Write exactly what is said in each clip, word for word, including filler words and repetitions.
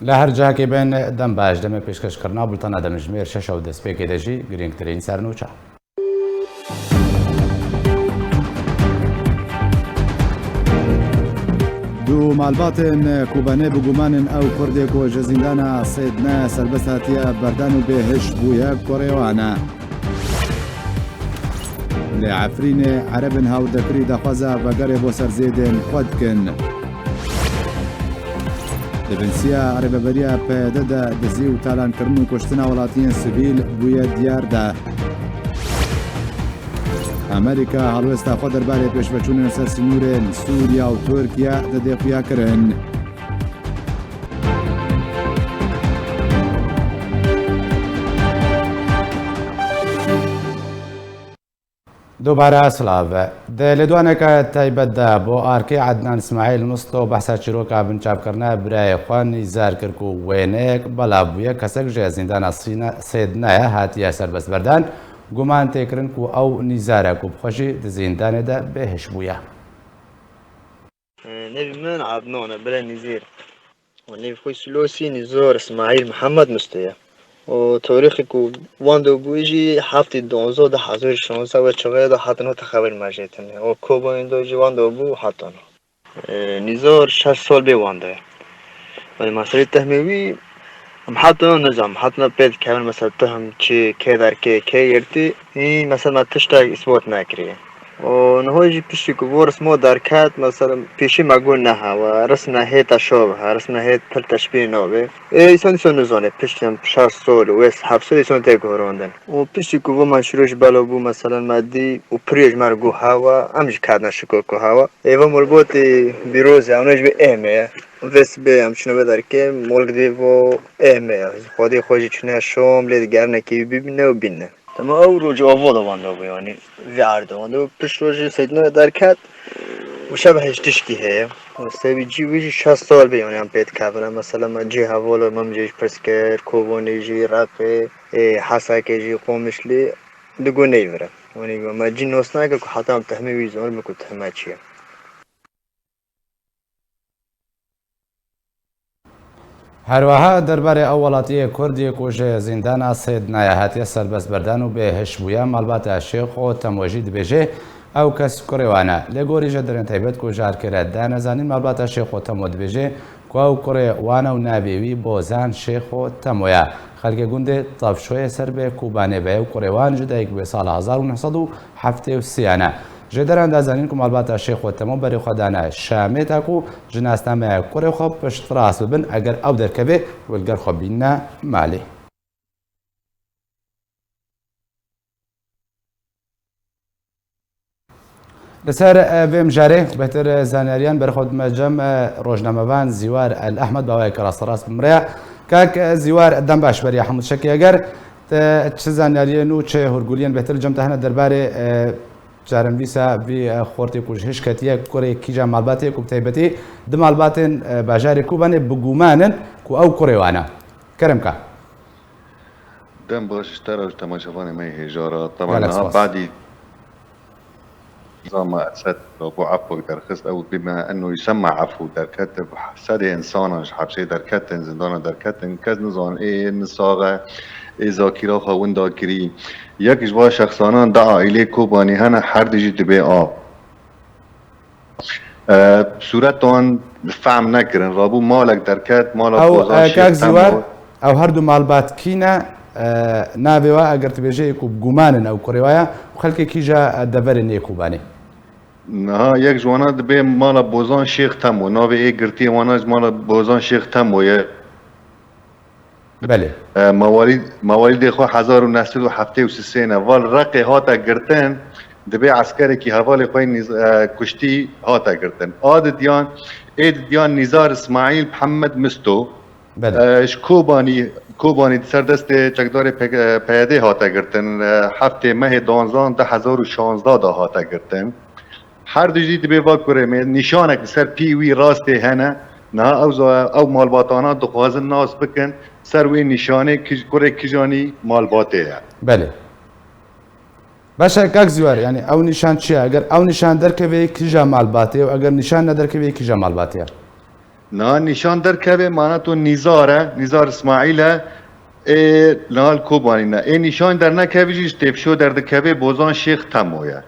Li her cihekê bên dem baş, demê pêşkêşkirina bultena demjimêr şeş û destpêkê de jî girîngtirîn sernûçe. Du malbatên Kobanê bi guman in ew Kurdê ku ji zîndana Sêdne serbest hatiye berdan û bêhiş bûye kurê wan e. Li Efrînê Erebên hawrdekirî daxwaza vegerê bo ser Zêdên xwe dikin. Li Binsiya Rêveberiya P Y D de dizî û talankirin û kuştina welatiyên sivîl bûye diyar de. Amerîka helwesta xwe derbarê pêşveçûnên ser sinûrên Sûriya û Tirkiye dide xuyakirin. Dubare silav. Di lêdwaneke taybet de bo arkê Ednan Îsmaîl Misto behsa çîroka binçavkirina birayê xwe Nîzar kir ku wêneyek belav bûye, kesek ji zîndana Sîne-, Sêdnaya hatiye serbestberdan, guman tê kirin ku ew Nîzar e ku bi xwe jî di zîndanê de bêhiş bûye. Nevî min Adnan e, bire Nîzîr. Û nevî xwe Silosî Nîzor Îsmaîl Mihemed Misto ye. Û tarîxê ku wendo bû jî heftê duwazdeh du hezar û şanzdeh ve çaxê de hatin hate xeber me jê tine. Û Kobanê de jî wendo bû hatana. E, Nîzor şeş sal bê wendo ye. Belê ma serê tehmê wî em hatina nizam, hatina pê dikevin, mesela tehm çi, kê derkê, kê girtî, hî mesela me tiştek îsbat nekiriye. Û niha jî piştî ku vorismo derket, mesela pêşî me got nehewa, risna hê te şav he, risna hê pir teşbîh nabê. Ê, îsan, îsan nizane, piştî em şeş sal û wê heft sal îsan tê guhrandin. Û piştî ku vo me şiro ji bela bû, mesela me dî û pirê ji me re got hewa, em jî ketine şiko ku hewa. Ê, va malbatê bîrozê, ewna jî bê êmê ye. Vê sibê em çine vê derkê, mol gidê vo êmê ye. Xwedê xwe jî çine şom, lê digerinekê wî bibîne û bîne. Dema ew roj ava de wenda bû, yanî vê erdê wenda bû. Pişt rojê Seydnaya derket û şev hêj tişkî heye. Û sebî cî wî jî şeş sal bê, yanî em pê dikevin. Mesela me cî hevala me, min jê jî pirs kir, Kobanê jî, Reqê, ê, Hesekê jî, Qomişlî, li gunê vir e. Yanî me cî nas neke ku heta em tehmê wî zanibin ku tehme çi ye. Herweha derbarê ew welatiyê Kurd yê ku ji zîndana Sêdnaya hatiye serbestberdan û bêhiş bûye, malbata Şêxo Temo jî dibêje, ew kes kurê wan e. Lê gorî jêderên taybet ku ji arkê re dane zanîn, malbata Şêxo Temo dibêje ku ew kurê wan e û navê wî Bozan Şêxo Temo ye. Xelkê gundê Tavşoyê ser bi Kobanê ve ye û kurê wan ji dayik bûye sala hezar û neh sed û heftê û sê ne. Jêderan da zanîn ku malbata Şêxo Temo berê xwe dane Şamê ta ku ji nasnameya kurê xwe piştrast bibin, eger ew derkeve, wê li gel xwe bîne malê. Li ser, e, vê mijarê bêhtir, e, zanyariyan berê xwe dime cem, e, rojnamevan Zîwar El Ehmed, bi awayeke rasterast bi min re ye. Kak, e, Zîwar, dem baş beriya hemû tiştekê. Eger te çi zanyariyê nû, çi hûrguliyên bêhtir li cem te hene derbarê, e, çarenivîsa vî, e, xortê ku ji hiş ketiye, kurê kîja malbatê ku bi taybetî di malbatên, e, bajarê Kobanê bi guman in ku ew kurê wan e. Kerem ka. Dem baş ji te re û ji temaşevanê me yê hêja re. Teban Gelek niha spas. Badî zama Esed rabû efwek derxist, ew bîme eno sema efw derket, sedê însanan ji hepsê derketin, zindana derketin, kes nizan ê nisaxe, ê zakîra xwe winda kirî. Yek ji van şexsanan di aîlê Kobanî hene, her du jî dibê av. E, sûretan fehm nekirin. Rabû malek derket, mala Ew, Bozan e, Şêx Kak Zîwar, Temo. Ew her du malbat kî ne? E, navê wa eger tu bêjê ku bi guman in ew kurê wa ye û xelkê kîja, e, deverê nê Kobanê? Niha yek ji wana dibê mala Bozan Şêx Temo. Navê ê girtiyê wana ji mala Bozan Şêx Temo ye. Belê. E, mewalîd-, mewalîdê xwe hezar û neh sed û heftê û sê ne. Val Reqê hate girtin, dibê eskerekî hevalê xwe nîz-, e, kuştî hate girtin. A didiyan, ê didiyan Nîzar Îsmaîl Mihemed Misto. Belê. E, ji Kobanî, Kobanî di ser destê çekdarê P K, P Y D hate girtin. E, heftê mehê duanzan du hezar û şanzdeh de hate girtin. Her du jî dibê va kurê me, nîşanek li ser pî wî rastê hene. Niha ew za-, ew malbatana dixwazin nas bikin, ser wê nîşanê kij-, kurê kijanî malbatê ye. Belê. Baş e, Kak Zîwar, yanî ew nîşan çi ye? Eger ew nîşan derkeve, kîja malbatê ye û eger nîşan nederkeve, kîja malbatê ye? Niha nîşan derkeve, mana to Nîzar e, Nîzar Îsmaîl e, ê niha li Kobanî ne. Ê nîşan dernekevî jî ji Têfşo derdikeve, Bozan Şêx Temo ye.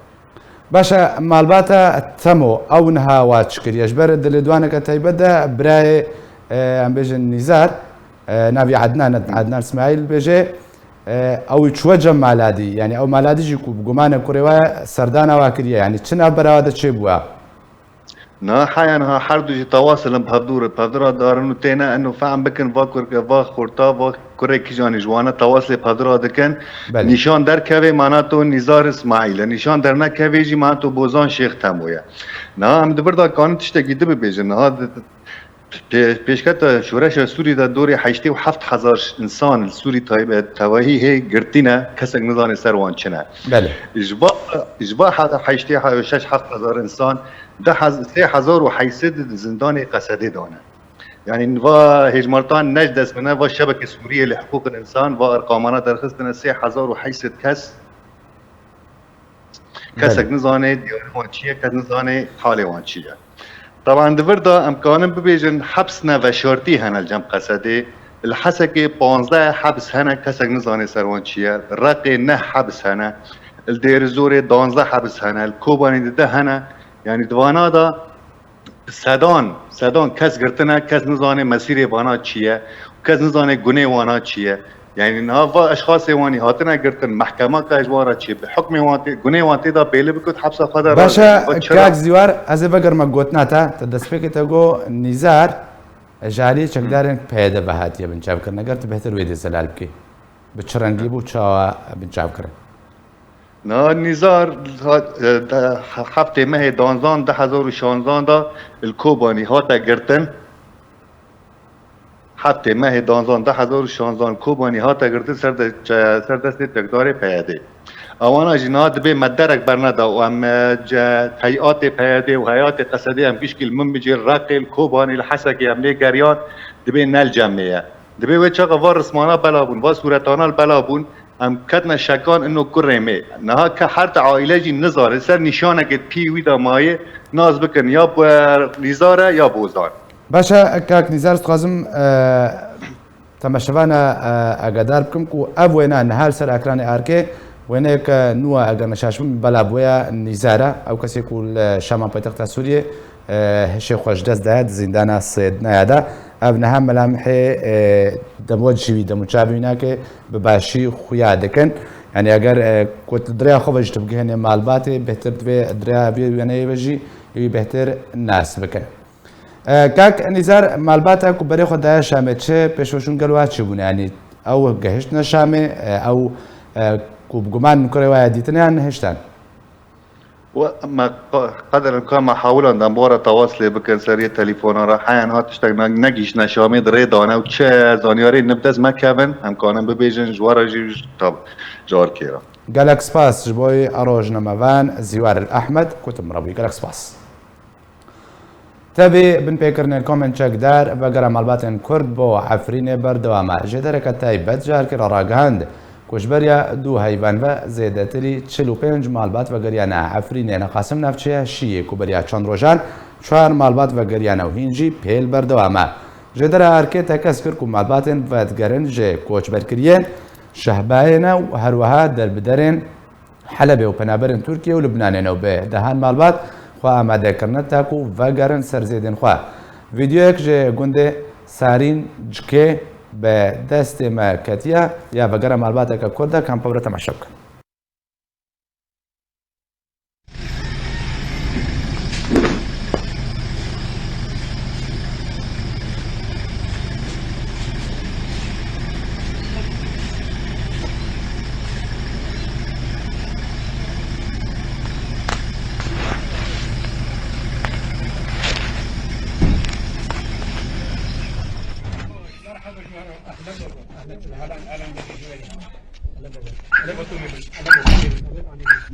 Baş e, malbata Temo, ew niha wa çi kiriye? Ji ber di lêdwaneke taybet de birayê, e, em bêjin Nîzar, e, navî Ednan, Ednan Îsmaîl bêje, e, ew çûye cem maladî. Yanî ew maladî jî ku bi gumanê kurê wa ye, serdana wa kiriye. Yanî çi navbera wa de çêbûye? Na heya niha her du jî tewas li hevdû re, pevdira darin û têne eno fehm bikin va kur-, va xurta, va kurê kîjan e ji wana tewas lê pevdira dikin. Belê. Nîşan derkeve, mana to Nîzar Îsmaîl e. Nîşan dernekeve jî, mana to Bozan Şêx Temo ye. Niha em di vir de kanin tiştekî di bibêjin. Niha di, pê-, pêşketa şoreşa Sûrî de dorê heştê û heft hezar însan li Sûrî taybet tevahî hê girtîne, kesek nizane ser wan çi ne. Belê. Ji va, ji va he-, heştê he-, şeş heft hezar însan, du hez-, sê hezar û heyt sed di zindanê Qesedê dane. Yanî va hêjmartan ne ji dest min e, va Şebeke Sûriyê li Hiqûqil Însan va erqamana derxistine, sê hezar û heyt sed kes, kesek Belê. nizane diyarê wan çi ye, kes nizane halê wan çi ye. Teban di vir de em kanin bibêjin, heps ne veşartî hene li cem Qesedê. Li Hesekê panzdeh hebs hene, kesek nizane ser wan çi ye. Reqê neh hebs hene. Li Dêrizorê danzdeh hebs hene. Li Kobanê di deh hene. Yanî di vana de sedan, sedan kes girtine, kes nizane mesîrê vana çi ye, kes nizane gunê wana çi ye. Yanî niha va eşxasê wanî hatine girtin, mehkema ka ji wan re çê, bi hukmê wan tê, gunê wan tê de bêli bikut, hepsa xwe de Baş e, razê. Va çira? Kak Zîwar, ez ê vegerime gotina te, te destpêkê te got Nîzar, ji aliyê çekdarên P Y D ve hatiye binçavkirin. Eger tu bêhtir wê dê zelal bikî, bi çi rengî bû, çawa binçavkirin? Na, Nîzar hat-, e, de, heftê mehê danzan du hezar û şanzan de li Kobanî hate girtin. Heftê mehê danzan du hezar û şanzan Kobanî hate girtin ser de, çe-, ser destê çekdarê P Y D. Ewana jî niha dibê me derek berneda û em, e, ce-, heyatê P Y D û heyatê Qesedê em gişkî li Minbicê, Reqê, li Kobanî, li Hesekê em lê geriyan, dibê ne li cem me ye. Dibê wê çaxa va rismana bela bûn, va sûretana li bela bûn, em ketine şekan ino kurê me. Niha ke her ti aîle jî nizane, ser nîşanekê pî wî de maye, nas bikin ya bo-, Nîzar e ya Bozan. Baş e, kak Nîzar, ez dixwazim, e, temaşevana, e, agadar bikim ku ev wêna niha li ser ekranê arkê, wêneyeke nû e, eger neşaş bim, bela bûye Nîzar e. Ew kesê ku li Şama paytexta Sûriyê, e, hişê xwe ji dest daye di zîndana Sêdnaya de. Ev niha melamhê, e, demo civî, demo çavî wî nake, bi başî xuya dikin. Yanî eger, e, ku tu di rêya xwe ve jî tu bigihênê malbatê, bêhtir divê di rêya vê wêneyê ve jî wî bêhtir nas bikin. E, kak Nîzar, malbata ku berê xwe daye Şamê, çi pêşveçûn gel wa çi bûne? Yanî ew gehiştine Şamê, e, ew, e, ku bi guman kurê wa ye dîtine yan nehiştan? We me qa-, qeder imkan me hewlan da em bi we re tewas lê bikin ser yê telefona re. Heya niha tiştek ne-, negihîştine Şamê, di rê dane û çi zanyarî nib dest me kevin, em kanin bibêjin, ji we re jî ji tab-, ji arkê re. Gelek spas ji bo wî rojnamevan Zîwar El Ehmed, ku tu min re bûyî. Gelek spas. Tevî binpêkirinên komên çekdar vegera malbatên Kurd bo Efrînê berdewam e. Jêdereke taybet ji arkê re ragihand ku ji beriya du heyvan ve zêdetirî çil û pênc malbat vegeriyane Efrînê. Neqasim navçeya Şiyê ku beriya çend rojan çar malbat vegeriyane û hîn jî pêl berdewam e. Jêdera arkê tekez kir ku malbatên vedigerin ji koçberkiriyên Şehbayê ne û herweha derbiderên Helebê û penaberên Tirkiye û Lubnanê ne û bi dehan malbat xwe amade kirine ta ku vegerin ser zêdên xwe. Vîdeoyek ji gundê Sarîn Cikê bi destê me ketiye ya vegera malbateke Kurd e, kampa re temaşe bikin.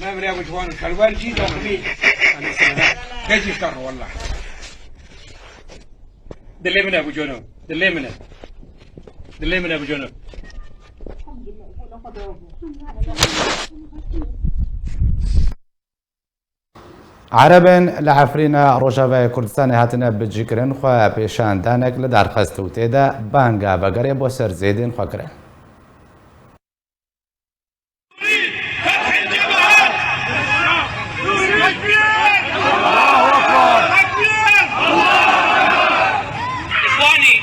Memre bu ciwan kalwer ki dokumi. Gezi şar wallah. Dilê min e bu canım. Dilê min e. Dilê min e bu canım. Erebên li Efrîna Rojavayê Kurdistanê hatine bicîkirin xwe pêşandanek li dar xist û tê de banga vegerê bo ser zêdên xwe kirin. إخواني،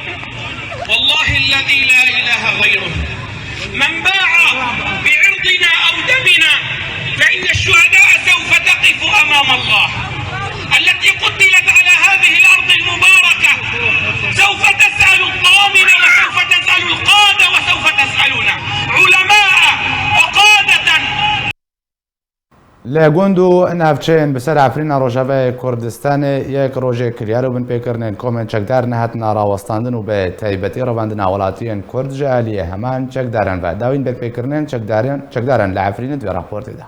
والله الذي لا إله غيره، من باع بعرضنا أو دمنا فإن الشهداء سوف تقف أمام الله. التي قتلت على هذه الأرض المباركة سوف تسأل الضامن وسوف تسأل القادة وسوف تسألنا علماء وقادة. Li gund û navçeyên bi ser Efrîna Rojavayê Kurdistanê yek rojê kiryar û binpêkirinên komên çekdar nehatina rawestandin û bi taybetî revandina welatiyên Kurd ji aliyê heman çekdaran ve dawîn binpêkirinên çekdaran, çekdaran li Efrînê di vê raportê de.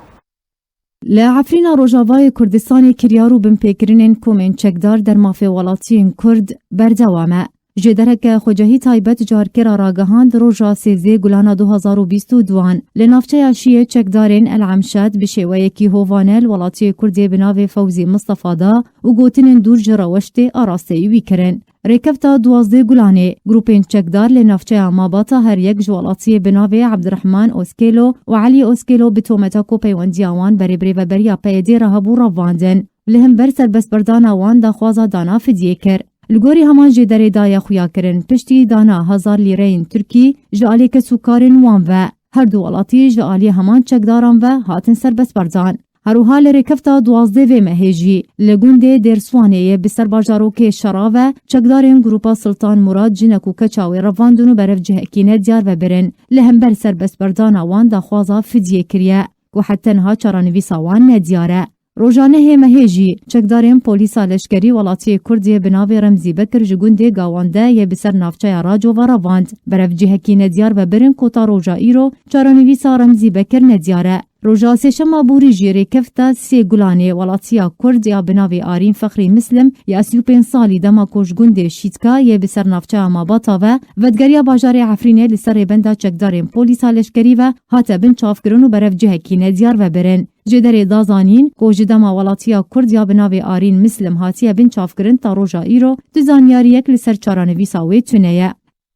Li Efrîna Rojavayê Kurdistanê kiryar û binpêkirinên komên çekdar dermafê welatiyên Kurd berdewam e. Jêdereke xwecehî taybet carkira ragihand roja sêzdeh Gulana du hazar û bîst û duan li navçeya Şiyê çekdarên El Emşad bi şêweyekî hovane li welatiyê Kurdê bi navê Fewzî Mistefa da û gotinên dûr ji reweştê arasteyî wî kirin. Rêkefta duwazdeh Gulanê, grûpên çekdar li navçeya Mabata her yek ji welatiyê bi navê Ebdirehman Oskêlo û Elî Oskêlo bi tometa ku peywendiya wan berê bi rêveberiya P Y D'ê re hebû revandin. Li hember serbestberdana wan daxwaza dana fidyê kir. Li gorî heman jêderê daye xuyakirin, piştî dana hezar lîreyên Tirkî ji alî kesûkarên wan ve, her du welatî ji alî heman çekdaran ve hatin serbestberdan. Her wiha li rêkefta duwazdeh vê mehê jî li gundê Dêrswanê yê bi ser bajarokê Şera ve çekdarên grûpa Siltan Murad jinek û keça wê revandin û berev cihekî nediyar ve birin. Li hember serbestberdana wan daxwaza fidyê kiriye ku heta niha çarenivîsa wan nediyar e. Roja nehê mehê jî çekdarên polîsa leşkerî welatiyê Kurdê bi navê Remzî Bekir ji gundê Gawande yê bi ser navçeya Raco ve revand. Berev cihekî nediyar ve birin ku ta roja îro çarenivîsa Remzî Bekir nediyar e. Roja sêşema borî jî rêkefta sê Gulanê welatiya Kurd ya bi navê Arîn Fexrî Mislim ya sî û pênc salî dema ku ji gundê Şîtka yê bi ser navçeya Mabata ve vedigeriya bajarê Efrînê li ser rêbenda çekdarên polîsa leşkerî ve hate bin çavkirin û berev cihekî nediyar ve birin. Jêderê da zanîn ku ji dema welatiya Kurd ya bi navê Arîn Mislim hatiye bin çavkirin ta roja îro tu zanyariyek li ser çarenivîsa wê tune ye.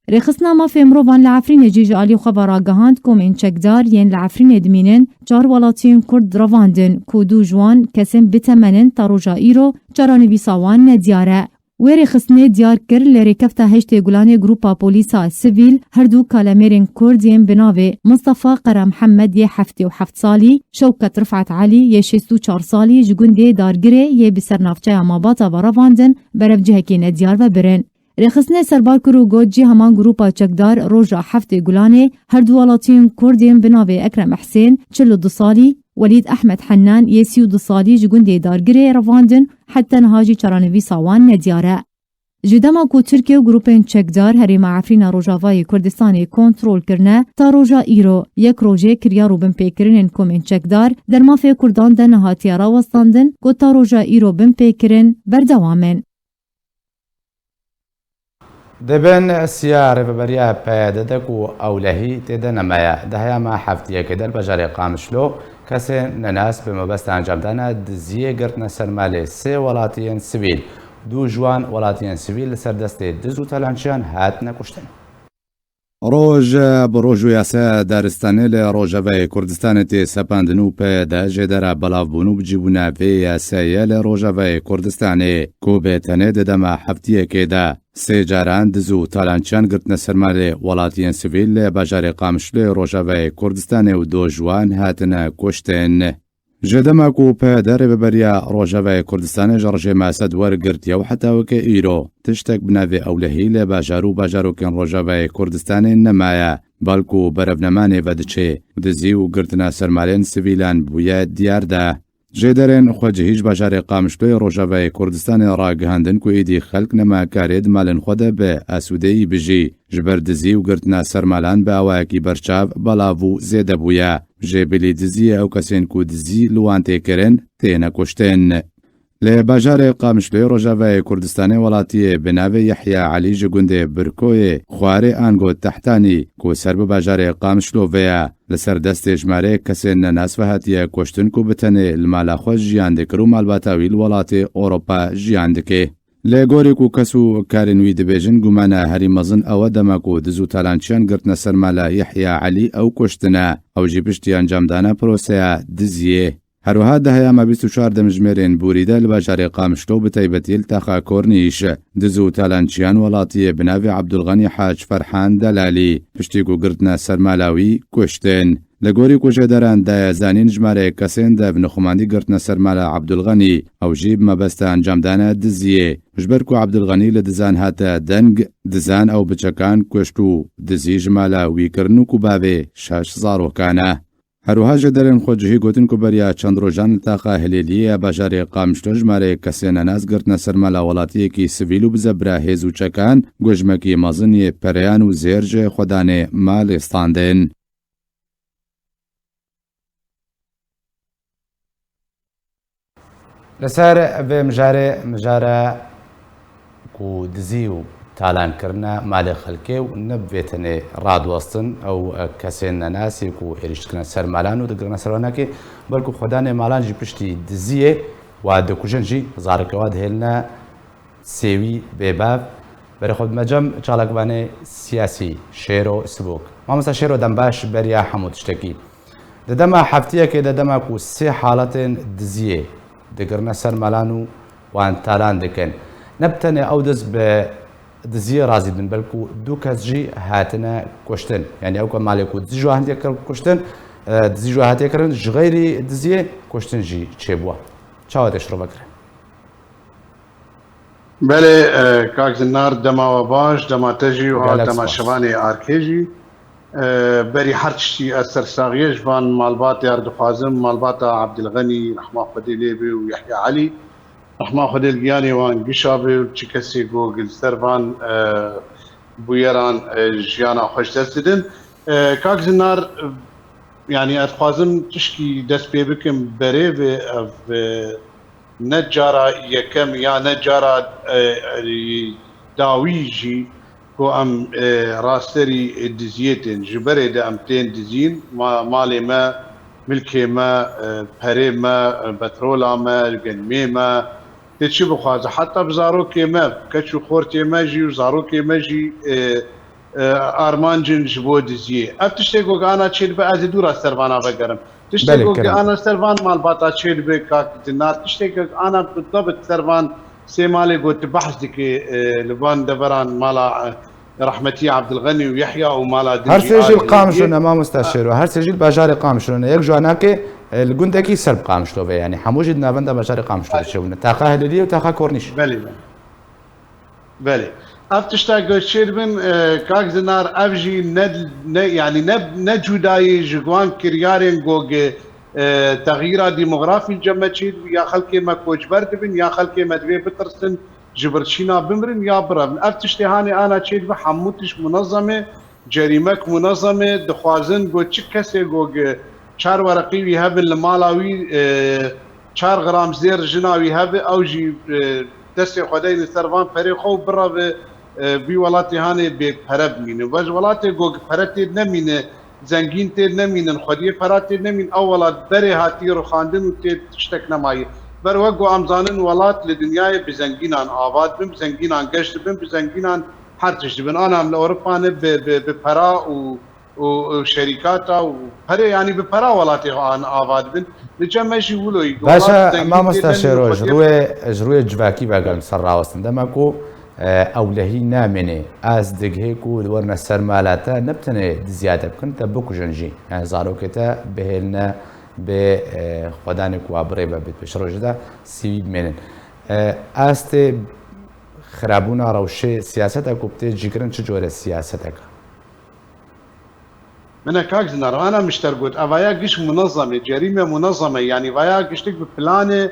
Rêxistina mafê mirovan li Efrînê jî ji alî xwe ve ragihand komên çekdar yên li Efrînê dimînin çar welatiyên Kurd revandin ku du ji wan kesên bi temen in ta roja îro çarenivîsa wan nediyar e. Wê rêxistinê diyar kir, li rêkefta heştê Gulanê grûpa polîsa sivîl her du kalemêrên Kurd yên bi navê Mistefa Qere Mihemed yê heftê û heft salî, Şewket Rifet Elî yê şêst û çar salî ji gundê Dargirê yê bi ser navçeya Mabata ve revandin, berev cihekê nediyar ve birin. Rêxistinê serbar kir û got, cî heman grûpa çekdar roja heftê Gulanê her du welatiyên Kurd yên bi navê Ekrem Ihsên, çil û du salî, Welîd Ehmed Hennan yê sî û du salî ji gundê Dargirê revandin, heta niha jî çarenivîsa wan nediyar e. Ji dema ku Tirkiye û grûpên çekdar Herêma Efrîna Rojavayê Kurdistanê kontrol kirine, ta roja îro yek rojê kiryar û binpêkirinên komên çekdar dermafê Kurdan de nehatiye rawestandin ku ta roja îro binpêkirin berdewam in. Di bin siya rêveberiya P Y D de ku ewlehî tê de nemaye, di heyama heftiyekê de li bajarê Qamişlo kesên nenas bi mebesta encamdana diziyê girtine ser malê sê welatiyên sivîl. Du ji wan welatiyên sivîl li ser destê diz û talançiyan hatine kuştin. Roj bi roj û yasaya daristanê li Rojavayê Kurdistanê tê sepandin û P Y D jêdera belavbûn û bicîbûna vê yasayê li Rojavayê Kurdistanê ku bi tenê di dema heftiyekê de sê caran diz û talançiyan girtine ser malê welatiyên sivîl li bajarê Qamişloyê Rojavayê Kurdistanê û du ji wan hatine kuştin. Ji dema ku P Y D rêveberiya Rojavayê Kurdistanê ji rejîma Esed wergirtiye û heta weke îro tiştek bi navê ewlehî li bajar û bajarokên Rojavayê Kurdistanê nemaye, belku berevnemanê vediçe, dizî û girtina sermalên sivîlan bûye diyar de. Jêderên xwecihî ji bajarê Qamişloyê Rojavayê Kurdistanê ragihandin ku êdî xelk nema karê di malên xwe de bi asûdeyî bijî. Ji ber dizî û girtina sermalan bi awayekî berçav, belav û zêde bûye. Jê bilî diziyê ew kesên ku dizî li wan tê kirin, têne kuştin. Li bajarê Qamişloyê Rojavayê Kurdistanê welatiyê bi navê Yehya Elî ji gundê Birkoyê Xwarê ango Tehtanî ku ser bi bajarê Qamişlo ve ye, li ser destê jimareyek kesên nenas ve hatiye kuştin ku bi tenê li mala xwe jiyan dikir û malbata wî li welatê Ewropa jiyan dike. Li gorî ku kes û karên wî dibêjin, gumana herî mezin ew e dema ku diz û talançiyan girtine ser mala Yehya Elî ew kuştine. Ew jî piştî encamdana proseya diziyê. Her wiha di heyama bîst û çar demjimêrên borî de li bajarê Qamişlo, bi taybetî li taxa Kornîş, diz û talançiyan welatiyê bi navê Abdulxenî Hac Ferhan Delalî, piştî ku girtine ser mala wî, kuştin. Li gorî ku jêderan daye zanîn, jimareyek kesên dev nixumandî girtine ser mala Abdulxenî, ew jî bi mebesta encamdana diziyê. Ji ber ku Abdulxenî li dizan hate deng, dizan ew bi çekan kuşt û dizî ji mala wî kirin û ku bavê şeş zarokan e. Her wiha jêderên xwecihî gotin ku beriya çend rojan li taxa Hilêliyê ya bajarê Qamişlo jimareyek kesên nenas girtine ser mala welatiyekî sivîl û bi zebra hêz û çekan gojmekî mezin yê pereyan û zêr ji xwedanê malê standin. Li ser vê mijarê, mijara ku dizî û talankirina malê xelkê û ne bi vê tenê radiwestin, ew kesên nenasî ku êrîş dikirine ser malan û digirine ser wanakê, belku xwedanê malan jî piştî diziyê wa dikujin jî zarokê wa dihêline sêwî bêbav. Berê xwe dime cem çalakvanê siyasî Şêro Sibok. Mamosta Şêro, dem baş beriya hemû tiştekî. Di dema heftiyekê de dema ku sê haletên diziyê digirine ser malan û wan talan dikin, ne bi tenê ew diz bi diziyê razî dibin, belku du kes jî hatine kuştin. Yanî ew ku malê ku dizî ji wan hatiye kir-, kuştin, e, dizî ji wan hatiye kirin, ji xeyrî diziyê kuştin jî çêbûye. Çawa tê şirove kirin? Belê, e, kak Zinar, dema we baş, dema te jî û Gelek dema spas. Şevanê Arkê jî. E, berî her tiştî ez sersaxiyê ji van malbatê re dixwazim, malbata Abdilxenî, rehma Xwedê lê be, û Yehya Elî, rehma Xwedê li giyanê wan gişa be, û çi kesê ku li ser van, e, bûyeran, e, jiyana xwe ji dest didin. E, kak Zinar, e, yanî ez dixwazim tişkî dest pê bikim, berê ve ev, e, ne cara yekem ya ne cara, e, e, dawî jî ku em, e, rasterî diziyê tên. Ji berê de em tên dizîn, ma-, malê me, milkê me, e, perê me, e, petrola me, genimê me, tê çi bixwaze. Heta bi zarokê me, keç û xortê me jî û zarokê me jî, e, e, armancin ji bo diziyê. Ev tiştê ku ana çêdibe, ez ê dû re ser vana vegerim. Tiştê Belê, ku kerem. Ana ser van malbata çêdibe, kak Zinar, tiştê ku ana bi tabit ser van sê malê ku tu behs dikê, e, li van deveran mala, e, rehmetî Abdilxenî û Yehya û mala din Her jî sê jî li Qamişlo ne, mamosta Şêro, her sê jî li bajarê Qamişlo ne. Yek ji wanakê, e, li gundekî ser bi Qamişlo ve, yanî hemû jî di navenda bajarê Qamişlo de çêbûne. Taxa Hilêliyê û taxa Kornîş. Belê, belê. Belê. Ev tişta ku çêdibin, e, kak Zinar, ev jî ne, ne, yanî ne, ne cudayî ji wan kiryarên ku, e, texyîra demografî cem me çêdibî, ya xelkê me koçber dibin, ya xelkê me divê bitirsin, ji birçîna bimirin ya birevin. Ev tiştê hanê ana çêdibe, hemû tişt munezem e. Cerîmek munezem e, dixwazin ku çi kesê ku gi-, çar wereqî wî hebin li mala wî, e, çar gram zêr jina wî hebe, ew jî, e, destê xwe deyne ser van perê xwe û bireve, e, vî welatê hanê bê pere bimîne. Ve ji welatê ku gi pere tê nemîne, zengîn tê nemînin, xwediyê pera tê nemîn, ew welat berê hatî rixandin û tê tiştek nemayî. Ber wek ku em zanin welat li dinyayê bi zengînan ava dibin, bi zengînan geş dibin, bi zengînan her tişt dibin. Ana em li Ewropa ne bi, bi, bi pera û, û, û şerîkata û perê, yanî bi pera welatê xwe an ava dibin. Li cem me jî wilo yî. Baş e, welat zengîn mamosta tê, Şêro, ji rûyê, ji rûyê civakî vegerim ser rawestin. Dema ku, e, ewlehî namêne, ez digihê ku li werine ser mala te ne bi tenê diziyate bikin, te bikujin jî. Yani zarokê te bihêline bê, e, xwedanê ku wa birê ve bê pêşerojê de sivî bimênin. E, astê xirabûna rewşê siyaseta ku bi tê cîkirin çi cure siyasetek e? Min e kak Zinar, ana min ji te re got, evaya giş munezem e, cerîme munezem e, yanî vaya giştik bi planê,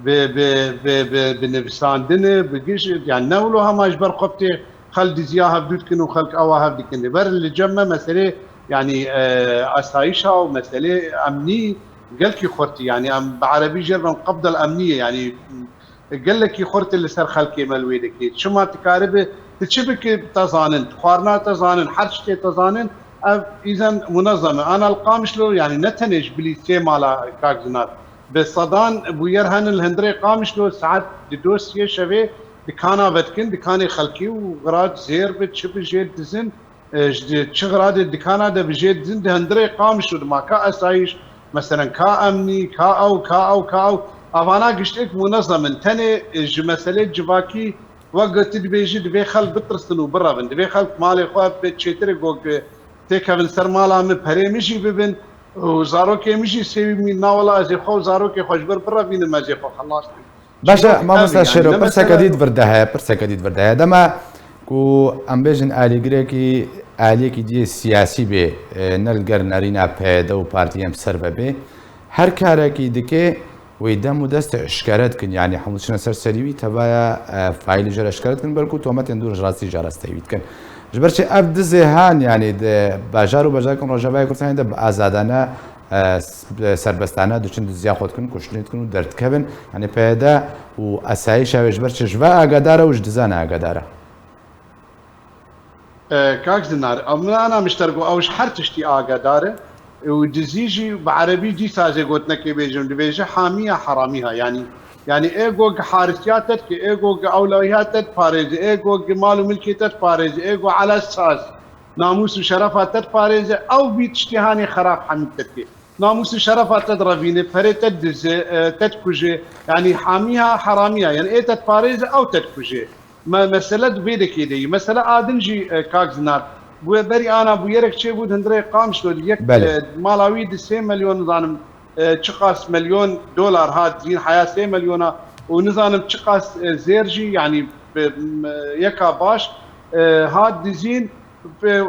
bi, bi, bi, bi, bi nivîsandinê, bi giş, yani ne wilo hema ji ber xwe bi tê xel diziya hevdû dikin û xelk ewa hev dikin. Li ber li cem me meselê, yani, e, asayişa û meselê emnî gelkî xurt e, yani em bi erebî jê re bên qabdel emnî ye, yani Gelekî xurt li ser xelkê me li wê dikê. Çima dikaribe, tu çi bike te zanin, xwarina te zanin, her tiştê te zanin, ev îzen munezem e. Ana li Qamişlo, yanî ne tenê ji bilî sê mala kak Zinar. Bi sedan bûyer hene li hundirê Qamişlo, saet di do siyê şevê dikana vedikin, dikanê xelkî û xirab zêr bi, çi bi jê dizin, e, ji çi xiradê dikana de bi jê dizin di hundirê Qamişlo de ma ka esayîş, meselen ka emnî, ka ew, ka ew, ka ew. Avana giştek munezem in. Tenê, e, ji meselê civakî wek gotî dibêjî divê xelk bitirsin û birevin. Divê xelk malê xwe bi çêtirê gog têkevin ser mala min, perê min jî bibin û zarokê min jî sêwî min, na wela ez ê xwe û zarokê xwe ji vir birevînim, ez ê xwe xelas bikim. Baş e, mamosta Şêro, pirseke dî vir de heye, pirseke dî vir de heye. Dema ku em bêjin alîgirêkî, aliyekî dî siyasî bê, e, ne li ger nerîna P Y D û partiyên bi ser ve bê, her karekî dike, wê dem û dest eşkere dikin. Yanî hemû çine ser serî wî, tevaya, e, faîlî jê re eşkere dikin, belkû tometên dûr ji rastî jê re steyî dikin. Ji ber çi ev dizê han, yanî di bajar û bajarkên Rojavayê Kurdistanê de bi azadane, e, s-, serbestane diçin, diziya xwe dikin, kuştinê dikin û derdikevin. Yanî P Y D û esayîşa wê ji ber çi ji ve agadar e û ji dizan agadar e? E, kak Zinar, ew min ana mişter got, ew ji her tiştî agadar e. Û dizî jî bi erebî dîsa ez ê gotinekê bêjim, dibêje hamiya heramiha, yanî, yanî ê go gi harisiya te dike, ê go gi ewlahiya te diparêze, ê go gi mal û milkê te diparêze, ê go ala saz, namûs û şerefa te diparêze, ew vî tiştî hanê xerab hemî te dike. Namûs û şerefa te direvîne, perê te didize, e, te dikuje. Yanî hamiya heramiya, yanî ê te diparêze, ew te dikuje. Me-, mesele di vê dekê de ye. Mesele a din jî, e, kak Zinar, bûye berî ana bûyerek çêbû di hundirê Qamişlo de yek, Belê. e, mala wî di sê milyon, nizanim, e, çiqas milyon dolar hat dizîn, heya sê milyona û nizanim çiqas, e, zêr jî, yanî bi, m-, yeka baş, e, hat dizîn, bi, e,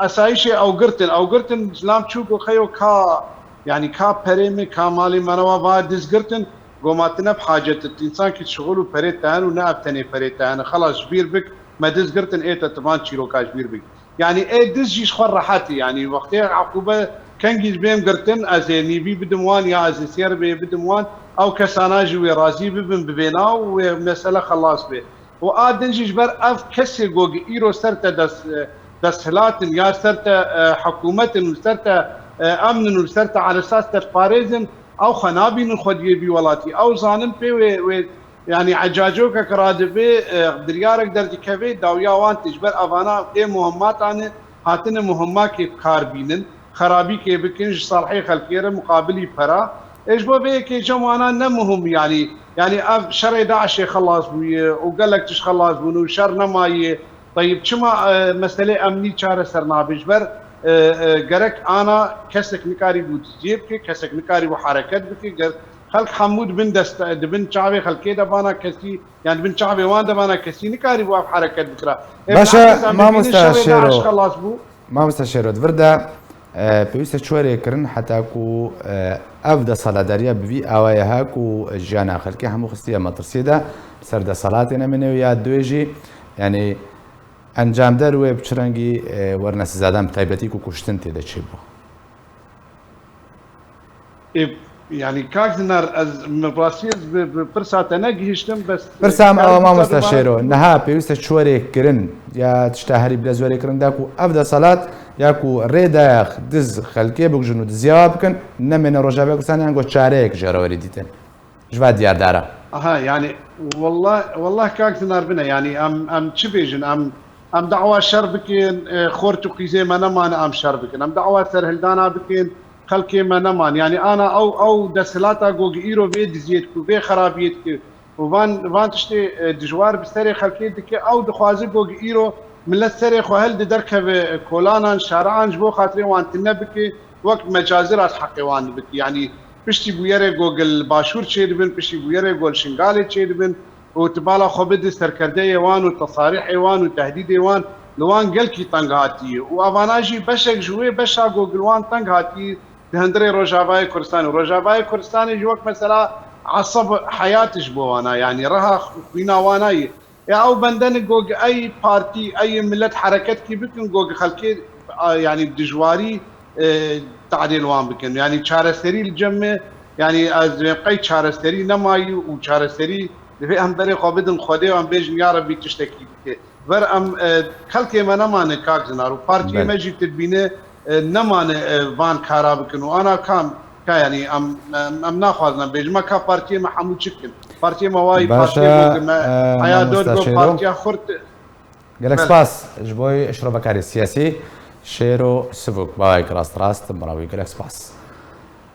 esayîşê ew girtin. Ew girtin, zilam çû got, xeyo ka, yanî ka perê min, ka malê me, newa va diz girtin. Goma tu ne bi hacet it, însankî şixul û perê te hene û ne ev tenê perê te hene. Xelas, ji bîr bik, me diz girtin, ê te tu van çîroka ji bîr bik. Yanî ê diz jî ji xwe rehet e. Yanî wextê eqûbe kengî ji bêm girtin, ez ê nîvî bidim wan ya ez ê sêrbê bidim wan, ew kesana jî wê razî bibin bi vêna û wê mesele xelas bê. Û a din jî ji ber ev kesê go gi îro ser te des-, desthilat in ya ser te, e, hikûmet in û ser te, e, emn in û ser te eresas te diparêzin, ew xwe nabînin xwediyê vî welatî. Ew zanin pê wê, wê, yanî ecacokek radibe, e, biryarek derdikeve, dawiya wan tê. Ji ber evana ê muhimmatane hatine muhimmakê bi kar bînin, xerabîkê bikin, ji salhê xelkê re muqabilî pera. Ê ji bo vê yekê cem wana ne muhim, yanî, yanî ev şerê DAIŞê xelas bûye û gelek tişt xelas bûn û şer nemaye. Teyib, çima, e, meselê emnî çareser nabe? Ji ber, e, e, gerek ana kesek nikarîbû diziyê bike, kesek nikarîbû hereket bike. Ger-, xelk hemû di bin dest-, di bin çavê xelkê de vana kesî, yan di bin çavê wan de vana kesî nikarîbû ev hereket bikira. Ê, Baş e, bi esas em dibînin mamosta şerê DAIŞ Şêro. Xelas bû. Mamosta Şêro, di vir de, e, pêwîst e çi were kirin heta ku, e, ev desthilatdariya bi vî awayê ha ku jiyana xelkê hemû xistiye metirsiyê de, li ser desthilatê nemîne û ya duê jî, yanî encamder wê bi çi rengî, e, werne sizadan, bi taybetî ku kuştin tê de çêbû? Ê, yanî kak Zinar, ez, min rastî ez bi, bi pirsa te negihiştim, bes, Pirsa em kar ew e, bû mamosta te Şêro. Niha pêwîst e çi were kirin ya tişta herî bilez were kirin da ku ev desthilat ya ku rê daye diz xelkê bikujin û diziya wa bikin, nemêne Rojavayê Kurdistanê, yan ku çareyek ji re were dîtin? Ji va diyardar e. Aha, yanî, wallah, wallah kak Zinar bine, yanî em, em çi bêjin, em, em dawa şer bikin, e, xort û qîzê me nemane em şer bikin. Em dawa serhildana bikin, xelkê me neman. Yanî ana ew, ew desthilata go gi îro vê diziyê dike, vê xerabiyê dike û van, van tiştê, e, dijwar bi serê xelkê dike, ew dixwaze go gi îro milet serê xwe hildi derkeve, e, kolanan, şarean ji bo xatirê wan tune bike, wek mecazî rast heqê wan dibit. Yanî piştî bûyerê go li Başûr çêdibin, piştî bûyerê go li Şingalê çêdibin û tu bala xwe bidî serkerdeyê wan û tesarîhê wan û tehdîdê wan li wan gelkî teng hatiye. Û evana jî beşek ji wê beşa go li wan teng hatiye di hundirê Rojavayê Kurdistanê. Rojavayê Kurdistanê jî wek mesela eseb heyat ji bo wana, yanî reha xwîna wana ye. Ya ew bendene go ey partî, ey milet hereketkî bikin, go xelkê, a, yanî dijwarî, e, tadê li wan bikin. Yanî çareserî li cem me, yanî ez dibêm qey çareserî nemayî û çareserî Divê em berê xwe bidin Xwedê û em bêjin ya Rebî tiştekî bike. Ver em, e, xelkê me nemane kak Zinar û partiyê Belê. me jî tu dibîne, e, nemane, e, van kara bikin û ana kam ka, yanî em, em, em naxwazin em bêjin me ka partiyê me hemû çi bikin. Partiyê me wayî Baş e, partiyê bû ki me e, heya dor mamosta go Şêro. partiya xurt. Gelek Belê. spas ji bo şirovekarê siyasî Şêro Sivûk. Bawayek rast rast, bira wî gelek spas.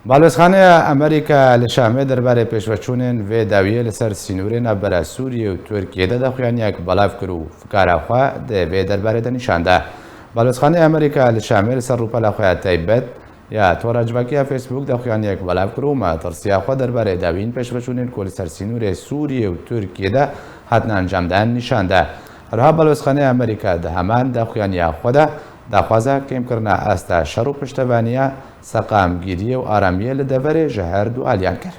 Balwêzxaneya Amerîka li Şamê derbarê pêşveçûnên vê dawiyê li ser sînorê navbera Sûriyê û Tirkiyê de daxuyaniyek belav kir û fikara xwe di vê derbarê de nîşan da. Balwêzxaneya Amerîka li Şamê li ser rûpela xwe ya taybet ya tora civakî ya Facebook daxuyaniyek belav kir û matirsiya xwe derbarê dawiyên pêşveçûnên ku li ser sînorê Sûriyê û Tirkiyê de hatine encamdan nîşan da. Herwiha Balwêzxaneya Amerîka di heman daxuyaniya xwe de daxwaza kêmkirina asta şer û piştevaniya seqamgiriyê û aramiyê li deverê ji her du aliyan kir.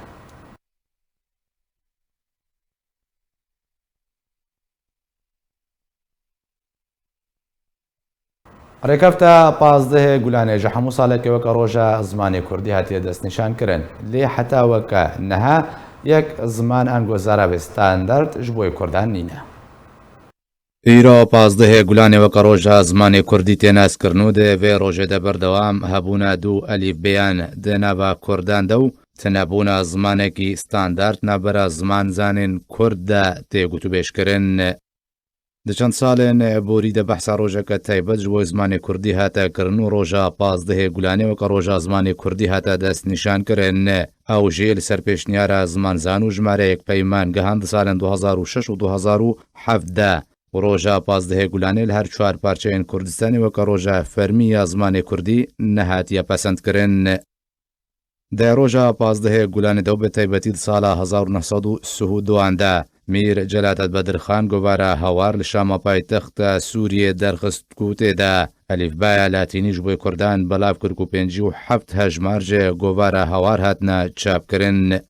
Rêkefta pazdehê Gulanê ji hemû salekê weke roja zimanê kurdî hatiye destnîşankirin. Lê heta weke niha yek ziman ango zaravê standard ji bo yê kurdan nîne. Îro pazdehê Gulanê weke roja zimanê kurdî tê naskirin û di vê rojê de berdewam hebûna du elîfbeyan di nava kurdan de û tinebûna zimanekî standard navbera zimanzanên kurd de tê gotûbêjkirin. Di çend salên borî de behsa rojeke taybet ji bo zimanê kurdî hate kirin û roja pazdehê Gulanê weke roja zimanê kurdî hate destnîşankirin. Ew jî li ser pêşniyara zimanzan û jimareyek peyman gihan di salên du hezar û şeş û du hezar û heft de û roja pazdehê Gulanê li her çar parçeyên Kurdistanê weke roja fermî ya zimanê kurdî nehatiye pesendkirin. Di roja pazdehê Gulanê de û bi taybetî di sala hezar û neh sed û sih û duan de Mîr Celadet Bedirxan govara Hewar li Şama paytexta Sûriyê derxist ku tê de elîfbaya latînî ji bo kurdan belav kir ku pêncî û heft hejmar ji govara Hewar hatine çapkirin.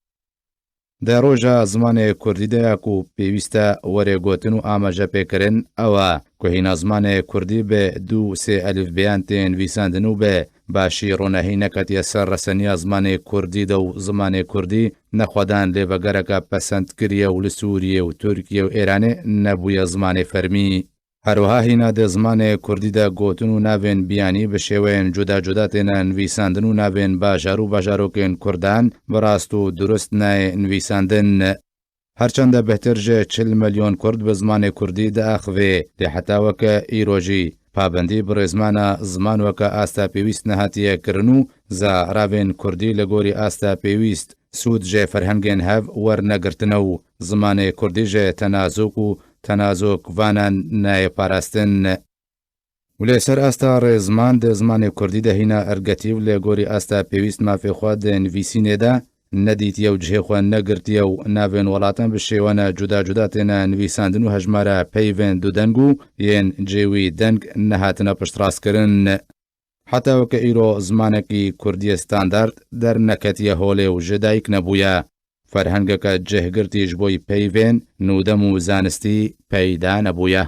Di roja zimanê kurdî de ya ku pêwîst e were gotin û amaje pê kirin, ew e ku hîna zimanê kurdî bi du sê elîfbeyan tê nivîsandin û bi başî ronahî neketiye ser reseniya zimanê kurdî de û zimanê kurdî ne xwedan lê vegereke pesendkiriye û li Sûriyê û Tirkiye û Êranê nebûye zimanê fermî. Her wiha hîna di zimanê kurdî de gotin û navên biyanî bi şêweyên cuda cuda têne nivîsandin û navên bajar û bajarokên kurdan bi rast û durust nayê nivîsandin. Her çende bêhtir ji çil milyon kurd bi zimanê kurdî diaxivê, lê heta weke îro jî pabendî bi rêzmana ziman weke asta pêwîst nehatiye kirin û zaravên kurdî li gorî asta pêwîst sûd ji ferhengên hev wernegirtine û zimanê kurdî ji tenazok û tenazokvanan nayê parastin. Û lê ser asta rêzman di zimanê kurdî de hîna ergetî û li gorî asta pêwîst mafê xwe di nivîsînê de nedîtiye û cihê xwe negirtiye û navên welatan bi şêwene cuda cuda têne nivîsandin û hejmara peyvên dudeng û yên cêwî deng nehatine piştrastkirin. Heta weke îro zimanekî kurdiyê standard derneketiye holê û ji dayik nebûye. Ferhengeke cihgirtî ji bo peyvên nûdem û zanistî peyda nebûye.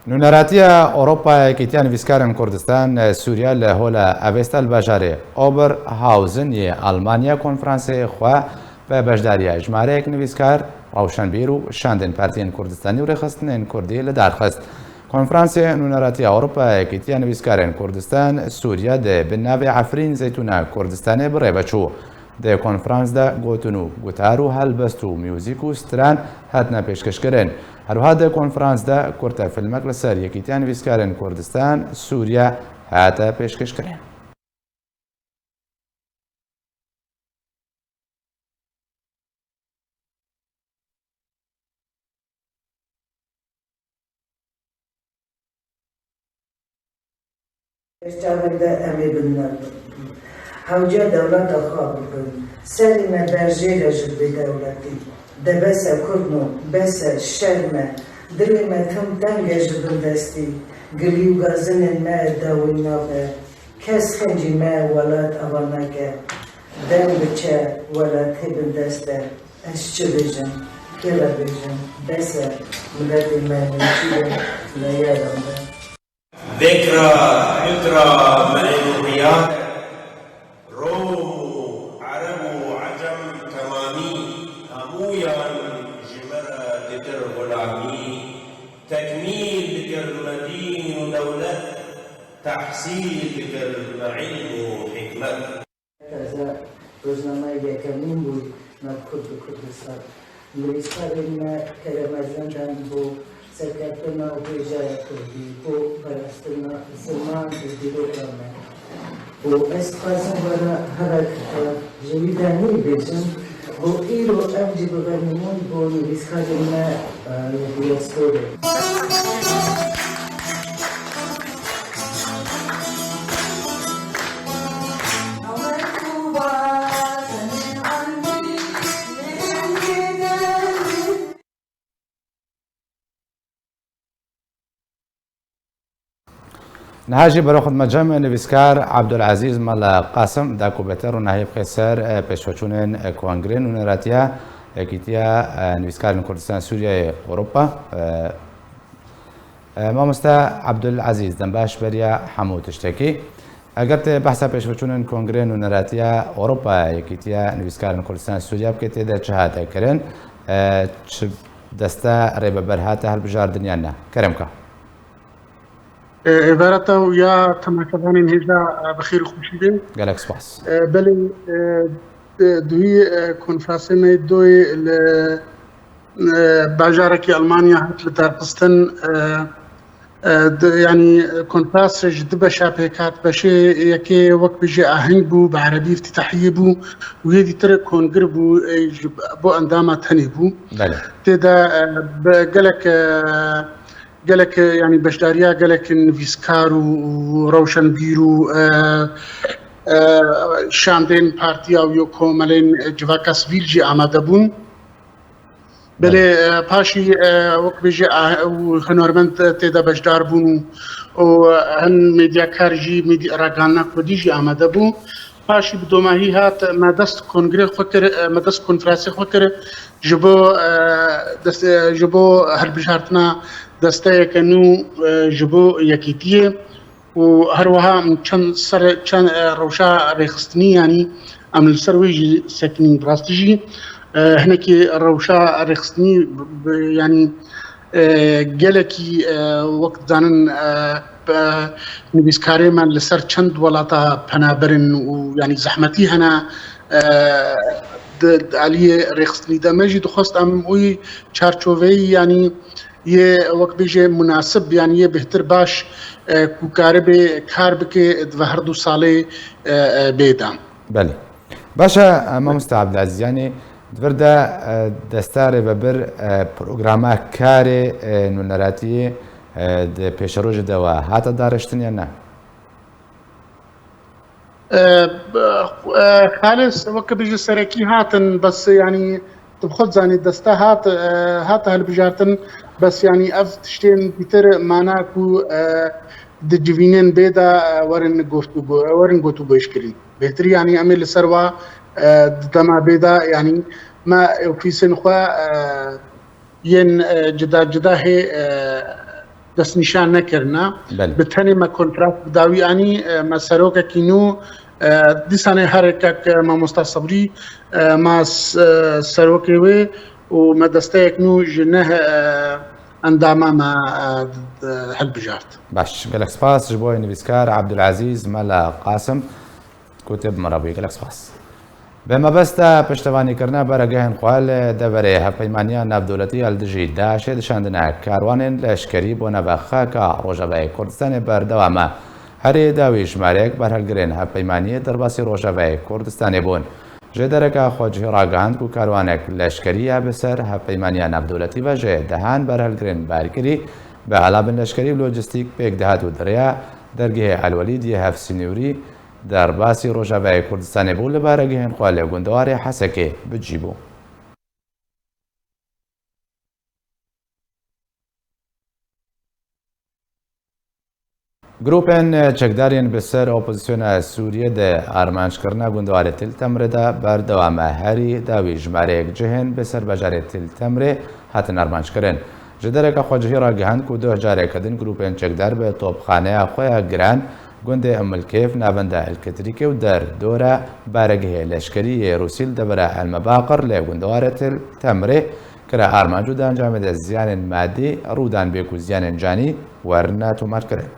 Nûneratiya Ewropa Yekîtiya Nivîskarên Kurdistan, Sûriya li Hola Avesta li bajarê Oberhausen yê Almanya konferansê xwe bi beşdariya jimareyek nivîskar, rewşenbîr û şandên partiyên Kurdistanî û rêxistinên Kurdî li dar xist. Konferansê Nûneratiya Ewropa Yekîtiya Nivîskarên Kurdistan Sûriya di bin navê Efrîn Zeytûna Kurdistanê bi rê ve çû. Di konferans de gotin û gutar û helbest û muzîk û stran hatine pêşkêşkirin. Herwiha di konferans de kurte filmek li ser Yekîtiya Nivîskarên Kurdistan Sûriya hate pêşkêşkirin. Çavên de em ê bin me hewce dewleta xwe bibin. Serê me berjêr e ji vê dewletî. De bes e kurdno, bes e, şerm e. Dilê me tim teng e ji bin destî. Gilî û gazinên me dawî nabe. Kes qencî me welat ava nake. Dem biçe welatê bin dest e. Ez çi bêjim, kê re bêjim, bes e, miletê me nêçîr e, me yê re be. Vekra, hitra, me ê muqiyar, Rom û Ereb û Ecem temamî, hemû بکەر مە دین و دەولەت، تەحسیل بکەر مە عیلم و حیکمەت. Taze rojnameya yekemîn bû nav Kurd û Kurdistan. Nivîskarên me kerem ez nidan bo serkeftina û hêjaya Kurdî, bo parastina ziman û dîroka me. Û ez dixwazim were hevek, e, ji wî de nî bêjim, bo îro ev jî bibe nimûn bo nivîskarên me, e, li diasporê. Niha jî bero xwe dime cem nivîskar Abdulazîz Mela Qasim da ku bêtir rûnahî bixê ser, e, pêşveçûnên, e, Kongrê Nûneratiya Yekîtiya, e, Nivîskarên Kurdistan Sûriyeyê Ewropa, e, E, Mamoste Abdulazîz, dem baş beriya hemû tiştekî. Eger tê behsa pêşveçûnên Kongrê Nûneratiya Ewropa Yekîtiya Nivîskarên Kurdistan Sûriye bike, tê de çi hate kirin? E, çi deste rêveber hate hilbijardin yan ne? Kerem ka. E, êvara te û ya temaşevanên hêja, e, bi xêr û xweşî be. Gelek spas. E, belê, e, di-, duhî, e, konferansê me doyê li e, bajarekî Almanya hat lidarxistin, e, e, di, yanî konferans ji du beşa pêk hat. Beşê yekê wek bijî aheng bû, bi erebî îftîtahiyê bû û yê dîtir kongir bû, e, ji bo endama tenê bû. Belê. Tê de, e, bi gelek, e, gelek, e, yanî beşdariya gelek nivîskar û, û rewşenbîr û, e, e, şandên partiya û yo komelên civaka sivîl jî amade bûn. Belê, e, paşî, e, wek bêje, e, û hunermend tê de beşdar bûn û, û hin medyakar jî, medya-, ragihandina kurdî jî amade bû. Paşî bi domahî hat, me dest kongre xwe kir, e, me dest konferansê xwe kir ji bo, e, dest, e, ji bo hilbijartina desteyeke nû, e, ji bo yekîtiyê. û her wiha min çend ser, çend, e, rewşa rêxistinî, yanî em li ser wê jî sekinîn. Bi rastî jî, e, hinekî rewşa rêxistinî, b-, b-, yanî, e, gelekî, e, wek dizanin, e, p-, nivîskarê me li ser çend welata penaber in û yanî zehmetî hene, e, di, di aliyê rêxistinî de. Me jî dixwest em wî çarçoveyî, yanî yê wek bêje munasib, yanî yê bêhtir baş, e, ku karibe kar bike di ve her du salê, e, e, bê de. Belê. Baş e, e, mamoste Abdulaziz, yanî di vir de, e, desta rêvebir, e, programa karê, e, nûneratiyê, e, di pêşerojê de we hate dariştin yan ne? E, b-, e, Xalis, weke bêje serekî hatin, bes, yanî, tu bi xwe dizanî, deste hat, e, hate hilbijartin, bes, yanî, ev tiştên dîtir mana ku, e, di civînên bê de, e, werin guftûgo-, werin gotûgoyîş kirîn. Bêhtir, yanî, em ê li ser wa, e, di dema bê de, yanî, me ofîsên xwe, e, yên, e, cida cida hê, e, destnîşan nekirine. Belê. Bi tenê me konferans bi dawî anî, e, me serokekî nû, e, dîsanê her kek, e, mamosta Sebrî, e, me s-, e, serokê wê û me desteyek nû ji neh, e, endama me, e, d-, d-, hilbijart. Baş, gelek spas ji bo nivîskar Abdulazîz Mela Qasim. Ku tê bi me re bûyî, gelek spas. Bi mebesta piştevanîkirina baregehên xwe li deverê Hevpeymaniya Navdewletî ya li dijî DAIŞê di şandina karwanên leşkerî bo nava xaka Rojavayê Kurdistanê berdewam e. Herî dawî jimarek berhilgirên hevpeymaniyê derbasî Rojavayê Kurdistanê bûn. Ji dereka xwecihî ragihand ku karwanek leşkerî ya bi ser Hevpeymaniya Navdewletî ve ji dehan berhilgirên bargirî, bi alabên leşkerî û lojîstîk pêk dihat û di rêya dergehê Elwelîd yê hevsînorî derbasî Rojavayê Kurdistanê bû, li baregehên xwe li gundewarê Hesekê bi cî bû. Grûpên çekdar yên bi ser opozîsyona Sûriyê de armanckirina gundewarê Til Temrê de berdewam e. Herî dawî jimareyek cihên bi ser bajarê Til Temrê hatin armanckirin. Ji dereka xwecihî ragihand ku duh careke din grûpên çekdar bi topxaneya xwe ya giran gundê Umilkêf, navenda Elkitrîkê û derdora baregehê leşkerî yê Rûsî li devera Elmebaqir li gundewarê Til Temrê kire armanc û di encamê de ziyanên madî rû dan bê ku ziyanên canî werine tomarkirin.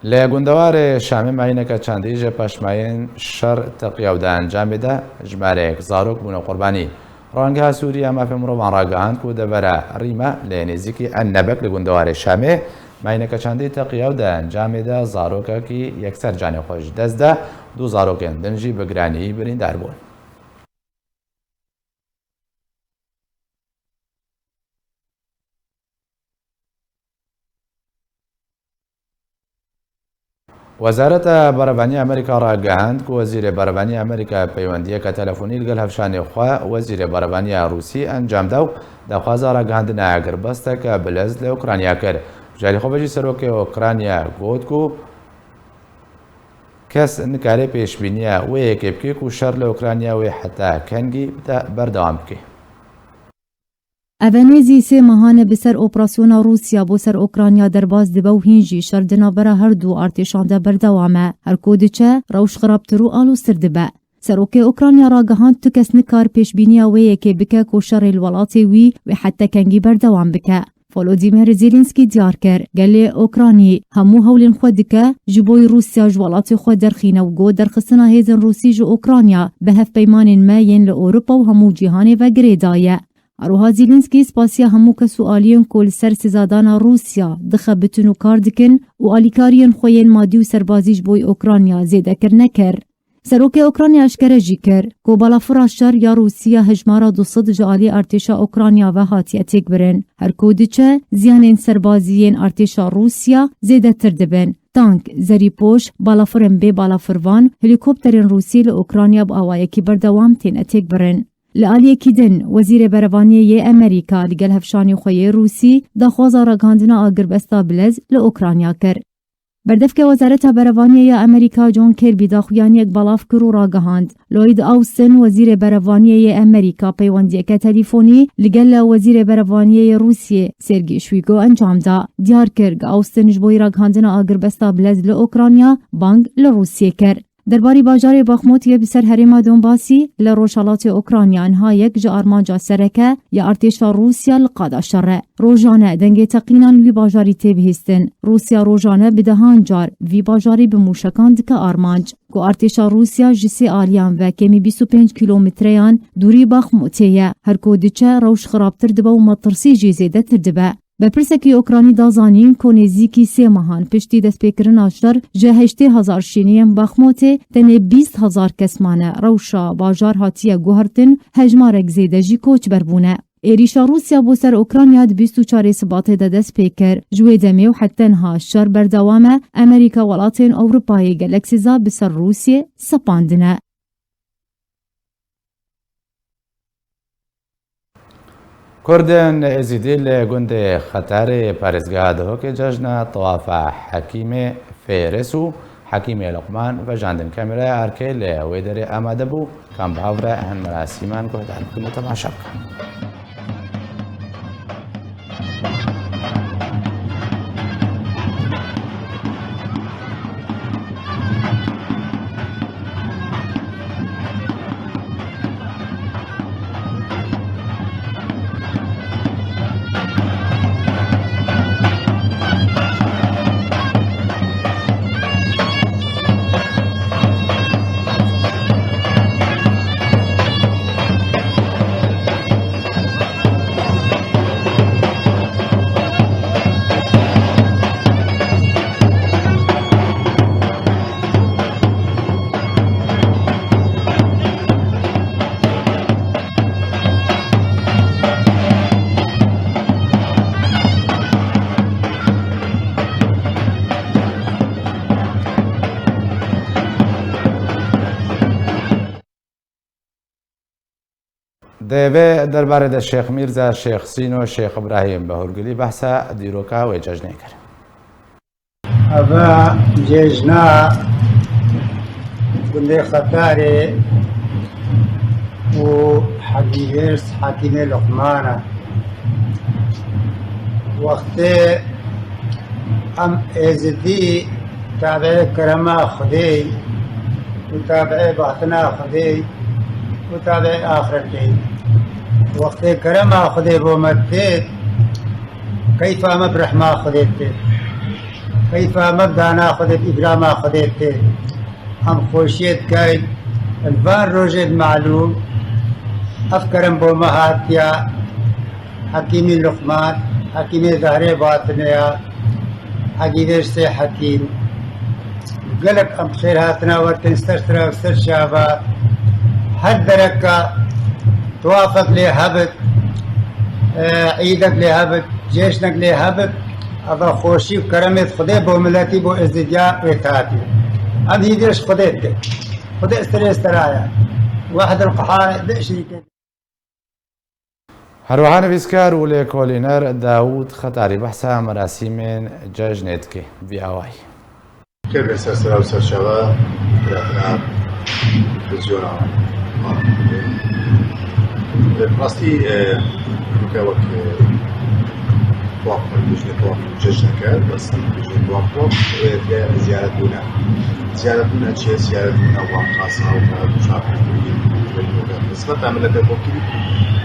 Li gundewarê Şamê mayîneke çandî ji paşmayên şer teqiya û di encamê de jimareyek zarok bûne qurbanî. Rêgeha Sûrî ya Mafê Mirovan ragihand ku devera Rîma li nêzîkî Ennebek li gundewarê Şamê mayîneke çandî teqiya û di encamê de zarokekî yekser canê xwe ji dest da, du zarokên din jî bi giranî birîndar bûn. Wezareta Berevanî ya Amerîka ragihand ku Wezîrê Berevanî ya Amerîka peywendiyeke telefonî li gel hevşanê xwe Wezîrê Berevanî ya Rûsî encam da û daxwaza ragihandina agirbesteke bilez li Ukrayna kir. Ji alî xwe ve jî serokê Ukrayna got ku kes nikare pêşbîniya wê yekê bike ku şer li Ukrayna wê heta kengî bide berdewam bike. Eve nêzî sê mehan e bi ser operasyona Rûsya bo ser Ukrayna derbas dibe û hîn jî şer di navbera her du artêşan de berdewam e. Her ku diçe, rewş xirabtir û aloztir dibe. Serokê Ukrayna ragihand tu kes nikar pêşbîniya wê yekê bike ku şerê li welatê wî wê heta kengî berdewam bike. Volodymyr Zelensky diyar kir, gelê Ukraynî hemû hewlên xwe dike ji bo Rûsya ji welatê xwe derxîne û got derxistina hêzên Rûsî ji Ukrayna bi hevpeymanên me yên li Ewropa û hemû cîhanê ve girêdayî ye. Her wiha Zelensky spasiya hemû kes û aliyên ku li ser sezadana Rûsya dixebitin û kar dikin û alîkariyên xwe yên madî û serbazî ji bo Ukrayna zêde kirine kir. Serokê Ukrayna eşkere jî kir ku balafira şer ya Rûsya hejmara du sed ji alî artêşa Ukrayna ve hatiye têkbirin. Her ku diçe, ziyanên serbazî yên artêşa Rûsya zêdetir dibin. Tank, zerîpoş, balafirên bê balafirvan, helîkopterên Rûsî li Ukrayna bi awayekî berdewam têne têkbirin. Li aliyekî din, Wezîrê Berevaniyê yê Amerîka li gel hevşanê xwe yê Rûsî daxwaza ragihandina agirbesta bilez li Ukrayna kir. Berdevke Wezareta Berevaniyê ya Amerîka John Kirby daxuyaniyek belav kir û ragihand. Lloyd Austin, Wezîrê Berevaniyê yê Amerîka, peywendiyeke telîfonî li gel Wezîrê Berevaniyê yê Rûsiyê Sergey Shoigu encam da. Diyar kir, Austin ji bo ragihandina agirbesta bilez li Ukrayna bang li Rûsiyê kir. Derbarî bajarê Baxmutê bi ser herêma Donbasî li rojhelatê Ukrayna niha yek ji armanca sereke ya artêşa Rûsya li qada şer e. Rojane dengê teqînan wî bajarî tê bihîstin. Rûsya rojane bi dehan car vî bajarî bi mûşekan dike armanc. Ku artêşa Rûsya ji sê aliyan ve kêmî bîst û pênc kîlometreyan dûrî Baxmutê ye. Her ku diçe rewş xirabtir dibe û metirsî jî zêdetir dibe. Berpirsekî Ûkranî da zanîn ku nêzîkî sê mehan piştî destpêkirina şer ji heştê hezar şêniyên Baxmutê tenê bîst hezar kes mane. Rewşa bajar hatiye guhertin, hejmarek zêde jî koçber bûne. Êrîşa Rûsya bo ser Ûkranya di bîst û çarê Sibatê de dest pê kir. Ji wê demê û heta niha şer berdewam e. Amerîka, welatên Ewropayê gelek siza bi ser Rûsiyê sepandine. Kurdên Êzîdî li gundê Xetarê parêzgeha Dihokê cejna tewafa Hekîmê Fêris û Hekîmê Luqman vejandin. Kamera Arkê li wê derê amade bû. Kan bi hev re hin merasîman guhdar bikin û temaşe bikin. Di vê derbarê de Şêx Mîrza, Şêx Sîno, Şêx Îbrahîm Behûrgulî behsa dîroka wê cejnê kir. Eve cejna gundê Xetarê û Hekîm Hêrs, Hekîmê Luqman e. Wextê Em êzidî tabiê kerema Xwedê û tabiê batina Xwedê û tabiê axretê. Wextê kerema Xwedê bo me tê, keyfa me bi rehma Xwedê tê. Keyfa me bi dana Xwedê, bi îkrama Xwedê tê. Em xweşiyê dikeyn. Li van rojên melûm ev kerem bo me hatiya. Hekîmî Luqman, Hekîmê Zehrê Batine ya, Hekîmê Sê Hekîm. Gelek em xêr hatina wetin ser sira û ser çava. Her dereka tuwafek lê hebit, e, îdek lê hebit, cêşnek lê hebit, eva xweşî û keremê Xwedê bo miletî, bo êzidiya wê hatî. Em hîvê ji Xwedê dikin. Xwedê serê seraya. Wehd el qehar, bi şirîkê. Herwiha nivîskar û lêkolîner Dawûd Xetarî behsa merasîmên cejnê dike. Vî awayî. Kevin ser sera û serçava, televîzyona. Bi rastî, e, nûke wek, e, Tuhaf, bijne tuhaf cejneke, bes bijne tuhaf tuhaf, e, de ziyaret bûne. Ziyaret bûne çi? Ziyaret bûne wan qasa û çar hezar û yek, xizmeta milete xwe kirî,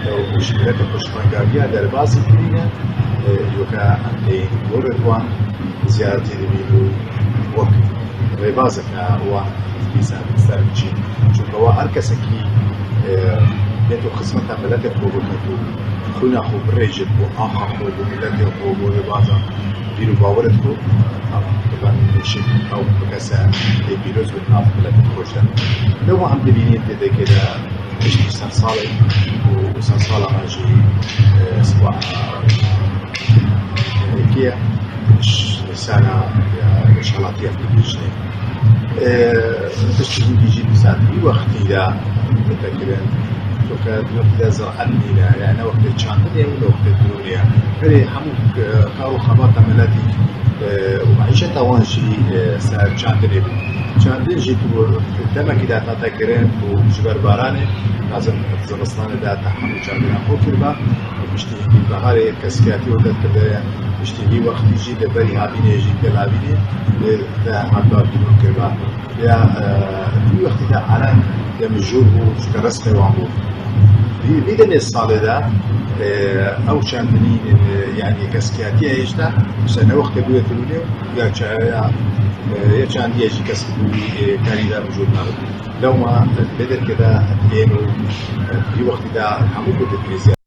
e, û ji milete xwe şivangaviya derbasî kirîne, e, yoka em tê gorek wan ziyaretê dibîn û wek rêbazeke wan dîsa ser biçî. Çunke wa her kesekî, e, neto xizmeta miletê xwe biket û xwîna xwe birêjit bo axa xwe, bo miletê xwe, bo rêbaza bîr û bawerê xwe, dibe nişîn ew bi kese ê pîroz bi nav miletê xwe jî. Lewma em dibînîn tê dekê de piştî sed salê û sed sala me jî, e, siba, e, kê ye? Ş-, sana ya, şalatiya xwe dijî. E, tiştî jî dîsa di wî wextî de bite kirin. Çunke di wextî de ziraet nîne, yani ne wextê çandinê û ne wextê dirûnê ye. Berê hemû, e, kar û xebata miletî, e, û meîşeta wan jî, e, ser çandinê bû. Çandin jî tu demekî de hate kirin û ji ber baranê lazim zivistanê de te hemû çandinan xwe kiriba. Piştî hîvî beharê keskiyatî û derkirde ye. Piştî vî wextî jî li berî havînê jî telavînê, e, te hatiba bîrûn kiriba. Ya, e, vî wextî de ere ya mijûl bû, çike resmê wan bû. Vî, vî demê salê de, e, ew çandinî, e, yanî keskiyatiye hêşta, mesela ne wextê bûye dirûnê ya ça-, ya, e, ya çandiye jî kesk bû, e, karî de mijûl nabû. Lewma, e, vê derkê de yên û, e, vî wextî de hemû ku dibîne ziyaret.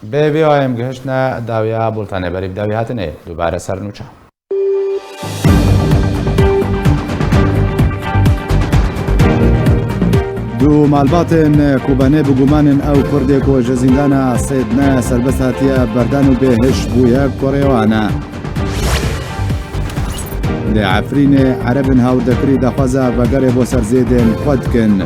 Bi vî awayî em gihiştine dawiya bultanê berî bi dawî hatinê dubare ser nûçe. Du malbatên Kobanê bi guman in ew Kurdê ku ji zîndana Sêdne serbest hatiye berdan û bêhiş bûye, kurê wan e. Li Efrînê Erebên hawrdekirî daxwaza vegerê bo ser zêdên xwe dikin.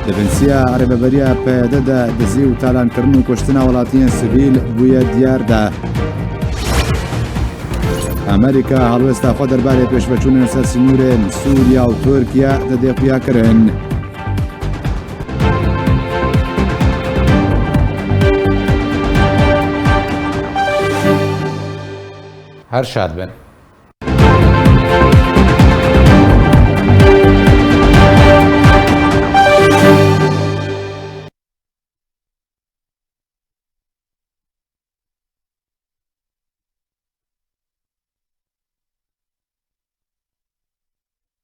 Di binsiya rêveberiya P Y D de dizî û talankirin û kuştina welatiyên sivîl bûye diyar de. Amerîka helwesta xwe derbarê pêşveçûnên ser sînorên Sûriya û Tirkiye dide xuyakirin. Her şad bin.